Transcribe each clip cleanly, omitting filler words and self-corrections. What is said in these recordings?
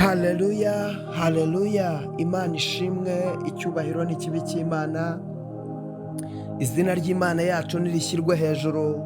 Haleluya, haleluya! Imana ishimwe, icyubahiro n'ikibi cy'Imana. Izina ry'Imana yacu nirishyirwe hejuru.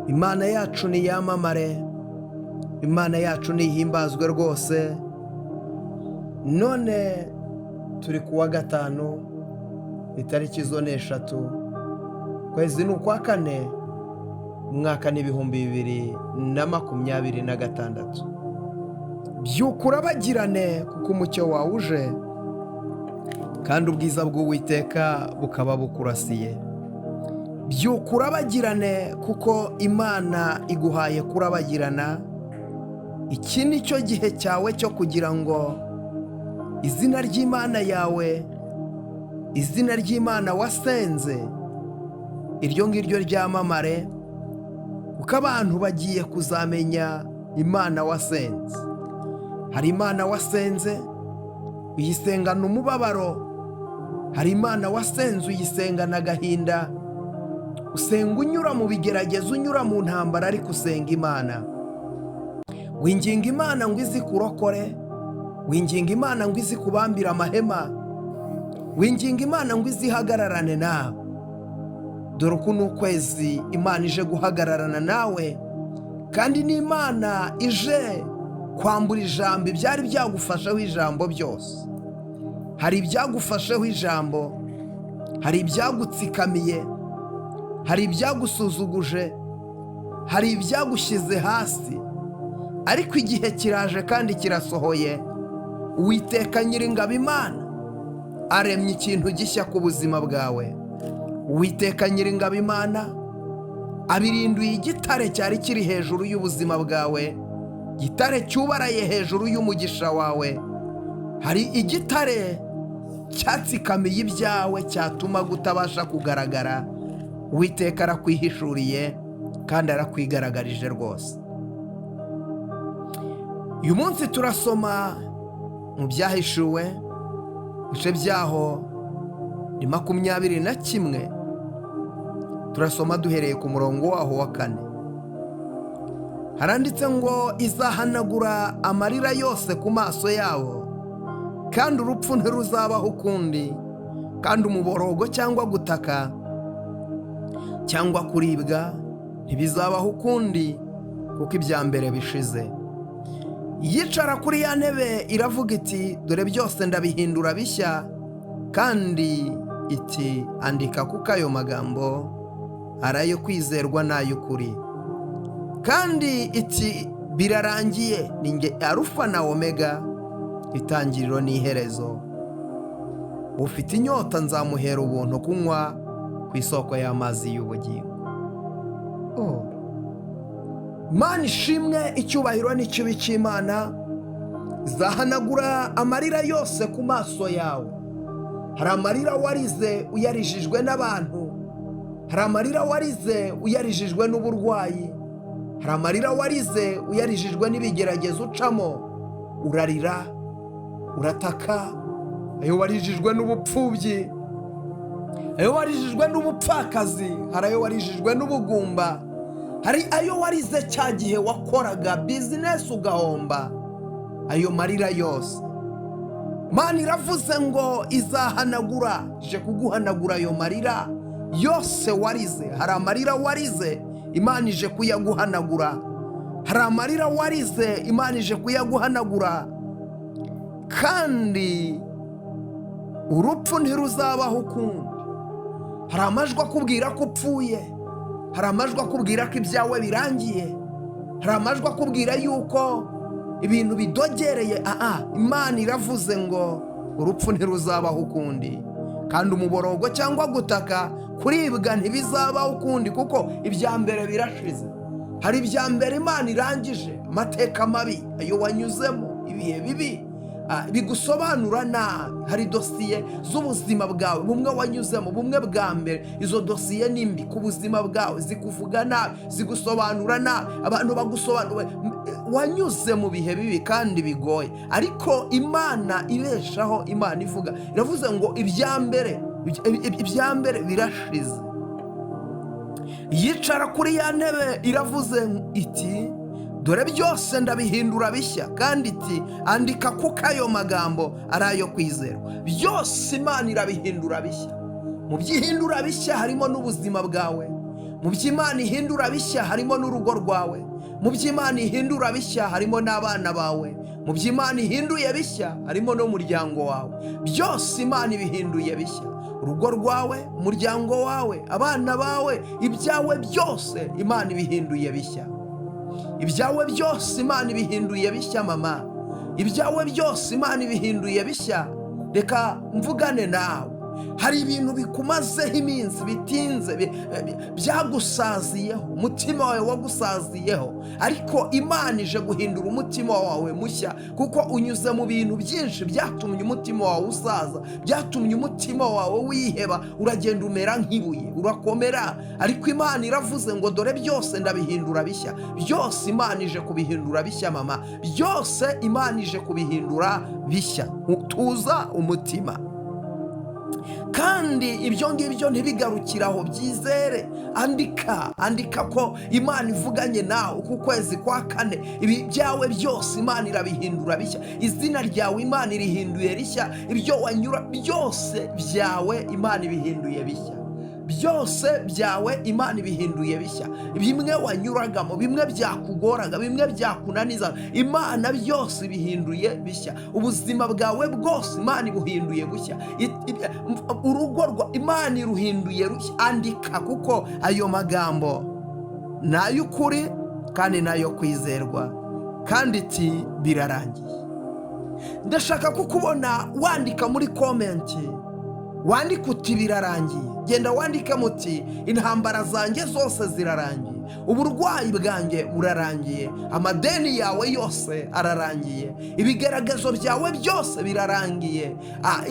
Imana yacu niyamamare, Imana yacu nihimbazwe rwose. None turi ku wa gatanu, itariki zo ni 3, kwezi ni ukwa kane, umwaka ni 2026. Byuka urabagirane, kuko umucyo wawe uje, kandi ubwiza bw'Uwiteka bukaba bukurasiye. Byuka urabagirane, kuko Imana iguhaye kurabagirana. Iki ni cyo gihe cyawe cyo kugira ngo izina ry'Imana yawe, izina ry'Imana wasenze, iryo ngiryo ryamamare, kuko abantu bagiye kuzamenya Imana wasenze. Hari Imana wasenze uyisengana umubabaro, hari Imana wasenze uyisengana agahinda, usenga unyura mu bigeragezo, unyura mu ntambara, ariko usenga Imana. Winginga Imana ngo izi kurokore, winginga Imana ngo izi kubambire amahema, winginga Imana ngo izi ihagararane nawe. Dore uku ni ukwezi Imana ije guhagararana nawe, kandi n'Imana ije kwambura ijambo ibyari byagufasheho ijambo byose. Hari ibyagufasheho ijambo, hari ibyagutsikamiye, hari ibyagusuzuguje, hari ibyagushyize hasi, ariko igihe kiraje kandi kirasohoye. Uwiteka Nyiringabo Imana aremye ikintu gishya ku buzima bwawe. Uwiteka Nyiringabo Imana abirinduye igitare cyari kiri hejuru y'ubuzima bwawe, igitare cyubaraye hejuru y'umugisha wawe. Hari igitare cyatsikamiye ibyawe, cyatuma utabasha kugaragara. Uwiteka arakwihishuriye kandi arakwigaragarije rwose. Uyu munsi turasoma mu Byahishuwe, ibice byaho ni 21. Turasoma duhereye ku murongo waho wa 4. Haranditse ngo: "Izahanagura amarira yose ku maso yabo, kandi urupfu ntiruzabaho ukundi, kandi umuborogo cyangwa gutaka cyangwa kuribwa ntibizabaho ukundi, kuko ibya mbere bishize." Yicara kuri ya ntebe iravuga iti: "Dore byose ndabihindura bishya." Kandi iti: "Andika, kuko ayo magambo ari ayo kwizerwa n'ay'ukuri." Kandi iti: "Birarangiye. Ni nge Arufa na Omega, itangiriro n'iherezo. Ufite inyota nzamuhera ubuntu kunywa ku isoko y'amazi y'ubugingo." Mana ishimwe, icyubahiro n'ikibi cy'Imana. Zahanagura amarira yose ku maso yawe. Hari amarira warize uyarijijwe n'abantu, hari amarira warize uyarijijwe n'uburwayi, hari amarira warize uyarijijwe n'ibigeragezo ucamo, urarira, urataka, ayo warijijwe n'ubupfubyi, ayo warijijwe n'ubupfakazi, hari ayo warijijwe n'ubugumba, hari ayo warize cya gihe wakoraga bizinesi ugahomba. Ayo marira yose, Mana iravuze ngo izahanagura, ije kuguhanagura ayo marira yose warize. Hari amarira warize, Imana ije kuyaguhanagura. Hari amarira warize, Imana ije kuyaguhanagura. Kandi urupfu ntiruzabaho ukundi. Hari amajwi akubwira ko upfuye, hari amajwi akubwira ko ibyawe birangiye, hari amajwi akubwira yuko ibintu bidogereye. Aha Imana iravuze ngo urupfu ntiruzabaho ukundi, kandi umuborogo cyangwa gutaka, kuribwa ntibizabaho ukundi, kuko ibya mbere birashize. Hari ibya mbere Imana irangije, amateka mabi, ayo wanyuzemo, ibihe bibi bigusobanura nabi. Hari dosiye z'ubuzima bwawe bumwe wanyuzemo, bumwe bwa mbere. Izo dosiye ni mbi ku buzima bwawe, zikuvuga nabi, zigusobanura nabi, abantu bagusobanura. Wanyuze mu bihe bibi kandi bigoye, ariko Imana ibeshaho, Imana ivuga, iravuze ngo ibya mbere birashize. Yicara kuri ya ntebe iravuze iti: "Dore byose ndabihindura bishya." Dore byose ndabihindura bishya. Kandi iti: "Andika, kuko ayo magambo ari ayo kwizerwa." Byose Imana irabihindura bishya. Mu byihindura bishya harimo n'ubuzima bwawe. Mu by'Imana ihindura bishya harimo n'urugo rwawe. Mu by'Imana ihindura bishya harimo n'abana bawe. Mu by'Imana ihinduye bishya harimo n'umuryango wawe. Byose Imana ibihinduye bishya: urugo rwawe, umuryango wawe, abana bawe, ibyawe byose Imana ibihinduye bishya. Ibyawe byose Imana ibihinduye bishya. Mama, ibyawe byose Imana ibihinduye bishya. Reka mvugane nawe. Hari ibintu bikumazeho iminsi, bitinze, byagusaziyeho, umutima wawe wagusaziyeho, ariko Imana ije guhindura umutima wawe mushya, kuko unyuze mu bintu byinshi byatumye umutima wawe usaza, byatumye umutima wawe wiheba, uragenda umera nk'ibuye, urakomera. Ariko Imana iravuze ngo: "Dore byose ndabihindura bishya." Byose Imana ije kubihindura bishya. Mama, byose Imana ije kubihindura bishya. Tuza umutima. Kandi ibyo ngibyo ntibigarukire aho, byizere. Andika, andika ko Imana ivuganye nawe ku kwezi kwa kane. Ibi byawe byose Imana irabihindura bishya. Izina ryawe Imana irihinduye rishya. Ibyo wanyura byose byawe Imana ibihinduye bishya. Byose byawe Imana ibihinduye bishya. Bimwe wanyuragamo, bimwe byakugoraga, bimwe byakunaniza, Imana byose ibihinduye bishya. Ubuzima bwawe bwose Imana ibuhinduye bushya. Urugo rwa Imana iruhinduye rushya. Andika, kuko ayo magambo ni ay'ukuri kandi ni ayo kwizerwa. Kandi iti: "Birarangiye." Ndashaka kukubona wandika muri comment, wandike uti: "Birarangiye." Genda wandike muti: "Intambara zanjye zose zirarangiye, uburwayi bwanjye burarangiye." Amadeni yawe yose ararangiye, ibigaragazo byawe byose birarangiye,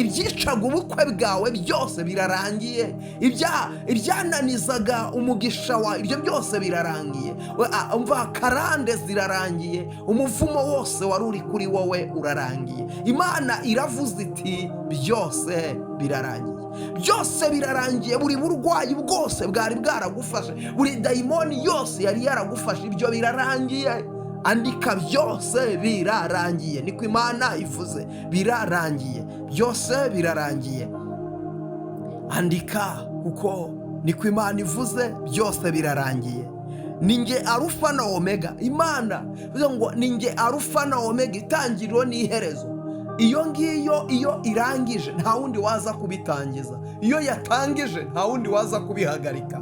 ibyicaga ubukwe bwawe byose birarangiye, ibyananizaga umugisha wawe, ibyo byose birarangiye. Umva, karande zirarangiye, umuvumo wose wari uri kuri wowe urarangiye. Imana iravuze iti: "Byose birarangiye, byose birarangiye." Buri burwayi bwose bwari bwaragufashe, buri dayimoni yose yari yaragufashe, ibyo birarangiye. Andika: "Byose birarangiye, niko Imana ivuze." Birarangiye, byose birarangiye. Andika, kuko niko Imana ivuze: byose birarangiye. Ni nge Arufa na Omega. Imana bivuze ngo: "Ni nge Arufa na Omega, itangiriro n'iherezo." Iyo ngiyo iyo irangije, nta wundi waza kubitangiza. Iyo yatangije, nta wundi waza kubihagarika.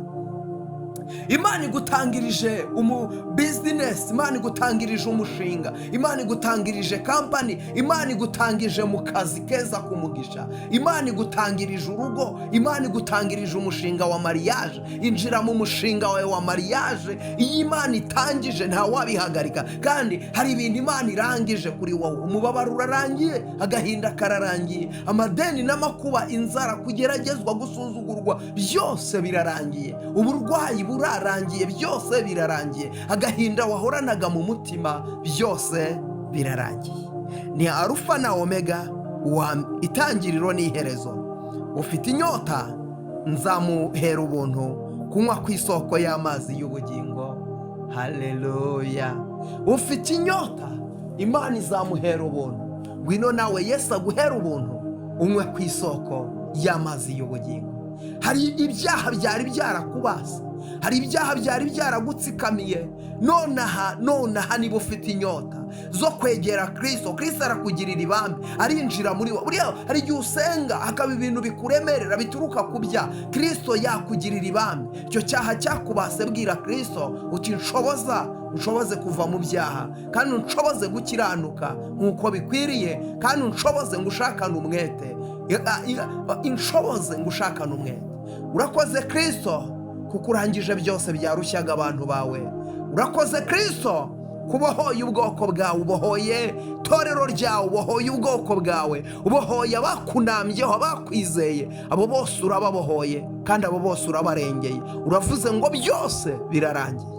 Imana igutangirije umu business, Imana igutangirije umushinga, Imana igutangirije company, Imana igutangije mu kazi keza k'umugisha, Imana igutangirije urugo, Imana igutangirije umushinga wa mariage. Injira mu mushinga wawe wa mariage. Iyo Imana itangije, ntawabihagarika. Kandi hari ibintu Imana irangije kuri wowe: umubabaro urarangiye, agahinda kararangiye, amadeni n'amakuba, inzara, kugeragezwa, gusuzugurwa, byose birarangiye. Uburwayi burarangiye, byose birarangiye. Agahinda wahoranaga mu mutima, byose birarangiye. Ni Arufa na Omega, wa itangiriro n'iherezo. Ufite inyota nzamuhera ubuntu kunywa ku isoko y'amazi y'ubugingo. Haleluya! Ufite inyota, Imana izamuhera ubuntu. Ngwino nawe Yesu aguhera ubuntu, unywe ku isoko y'amazi y'ubugingo. Hari ibyaha byari byarakubase, hari ibyaha byari byaragutsikamiye. Nonaha, nonaha, niba ufite inyota zo kwegera Kirisito, Kirisito arakugirira ibambe, arinjira muri wowe. Buriya hari igihe usenga hakaba ibintu bikuremerera bituruka ku byaha. Kirisito yakugirira ibambe. Icyo cyaha cyakubase, bwira Kirisito uti: "Nshoboza, unshoboze kuva mu byaha, kandi unshoboze gukiranuka nk'uko bikwiriye, kandi unshoboze ngo ushakane umwete, inshoboze ngo ushakane umwete." Urakoze Kirisito, kuko urangije byose byarushyaga abantu bawe. Urakoze Kirisito, kubohoye ubwoko bwawe, ubohoye torero ryawe, ubohoye ubwoko bwawe, ubohoye abakunambyeho, abakwizeye. Abo bose urababohoye kandi abo bose urabarengeye. Uravuze ngo: "Byose birarangiye."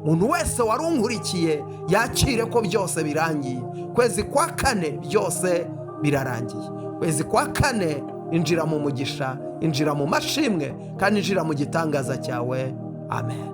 Umuntu wese wari unkurikiye yakire ko byose birangiye. Kwezi kwa kane, byose birarangiye. Kwezi kwa kane, injira mu mugisha, injira mu mashimwe, kandi injira mu gitangaza cyawe. Amen.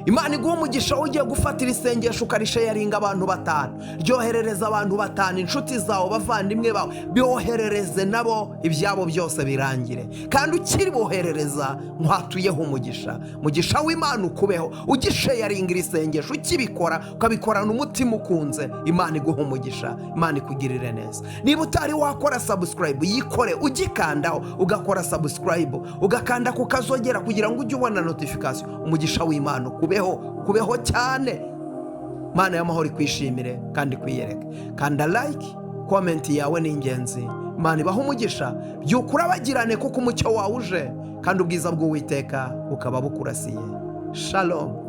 Imana iguha umugisha. Ugiye gufatira isengesho ukarisharinga abantu batanu, ryoherereza abantu batanu, inshuti zawe, abavandimwe bawe, boherereze nabo ibyabo byose birangire. Kandi ukiriboherereza, nkwatuyeho umugisha. Umugisha w'Imana ukubeho. Ugisharinga iri sengesho, ukibikora ukabikorana umutima ukunze, Imana iguha umugisha, Imana ikugirire neza. Niba utari wakora subscribe, yikore. Ugikandaho ugakora subscribe, ugakanda ku kazogera kugira ngo ujye ubona notification. Umugisha w'Imana ukubeho, kubeho cyane. Imana y'amahoro ikwishimire kandi ikwiyereke. Kanda like, comment yawe ni ingenzi. Imana ibaha umugisha. Byuka urabagirane, kuko umucyo wawe uje kandi ubwiza bw'Uwiteka bukaba bukurasiye. Shalom.